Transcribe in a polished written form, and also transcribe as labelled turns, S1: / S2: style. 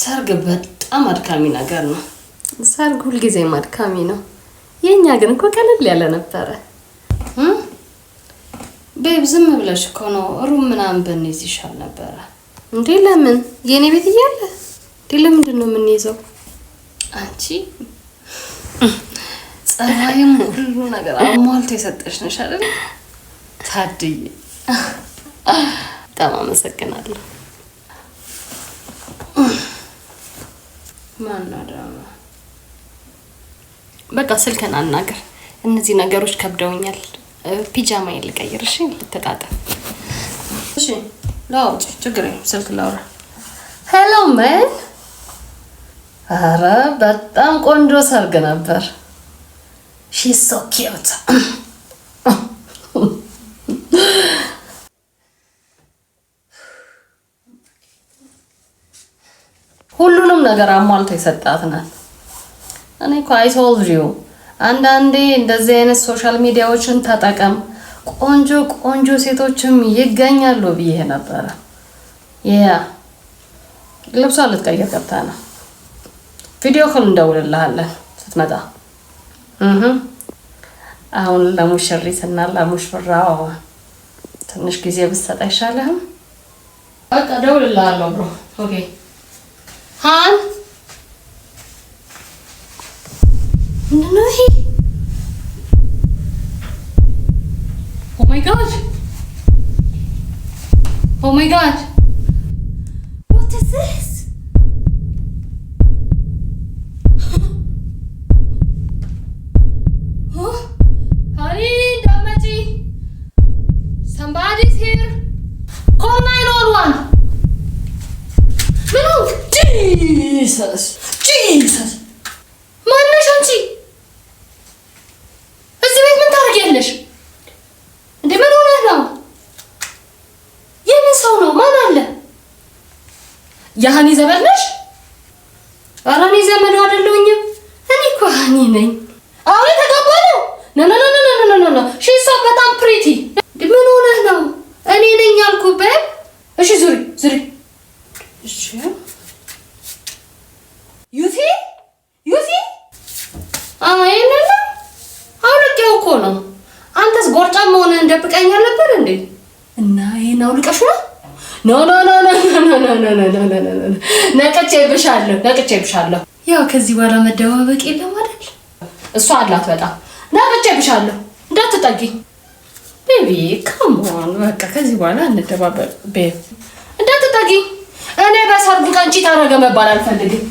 S1: ሰርግ በጣም አድካሚ ነገር ነው። ሰርግ ሁልጊዜም አድካሚ ነው። የእኛ ግን እኮ ቀለል ያለ ነበረ። Babe፣ ዝም ብለሽ እኮ ነው። Room ምናምን ብንይዝ ይሻል ነበረ። እንዴ ለምን? የእኔ ቤት እያለ እንዴ ለምንድን ነው የምንይዘው? አንቺ ጸባይም ሁሉ ነገር አሟልቶ የሰጠሽ ነሽ አይደል? ታድዬ በጣም አመሰግናለሁ። ማነው ደግሞ? በቃ ስልክን አናገር። እነዚህ ነገሮች ከብደውኛል። ፒጃማ ልቀይር። እሺ ልተጣጠፍ። እሺ ለአውጪ፣ ችግር የለም፣ ስልክ ላውራ። Hello man። ኧረ በጣም ቆንጆ ሰርግ ነበር። She's so cute። ሁሉንም ነገር አሟልቶ የሰጣት ናት። እኔ እኮ I told you፣ አንዳንዴ እንደዚህ አይነት social media ዎችን ተጠቀም፣ ቆንጆ ቆንጆ ሴቶችም ይገኛሉ ብዬ ነበረ። Yeah፣ ልብሷ ልትቀይር ገብታ ነው። Video call እንደውልልሃለን ስትመጣ። አሁን ለሙሽሪትና ለሙሽራው ትንሽ ጊዜ ብትሰጥ አይሻልህም? በቃ እደውልልሃለሁ bro። Okay hon፣ ምንድን ነው ይሄ? Oh my God, oh my God, what is this? Honey፣ እንዳትመጪ፣ somebody's here, call 911። ምን ሆንክ? Jesus, Jesus፣ ማነሽ አንቺ? እዚህ ቤት ምን ታደርጊያለሽ? እንዴ ምን ሆነህ ነው? የምን ሰው ነው? ማን አለ? የሀኒ ዘመድ ነሽ? ኧረ እኔ ዘመዱ አይደለሁኝም። እኔ እኮ ሀኒ ነኝ። አሁን የተጋባ ነው። No, no, no, no, no, no, no, she so በጣም pretty። ምን ሆነህ ነው? እኔ ነኝ ያልኩህ። እሺ ዙሪ ዙሪ። እሺ you see, you see፣ ይሄንን አውልቄው እኮ ነው። አንተስ ጎርጫ መሆንህን ደብቀኝ አልነበር እንዴ? እና ይሄን አውልቀሽ ነው? No, no, no, no, no, no, no, no, no, no, no፣ ነቅቼብሻለሁ፣ ነቅቼብሻለሁ። ያው ከዚህ በኋላ መደባበቅ የለም አይደል? እሷ አላት በጣም። ነቅቼብሻለሁ፣ እንዳትጠጊ baby, come on። በቃ ከዚህ በኋላ እንደባበቅ babe፣ እንዳትጠጊ። እኔ በሰርጉ ቀን cheat አደረገ መባል አልፈልግም።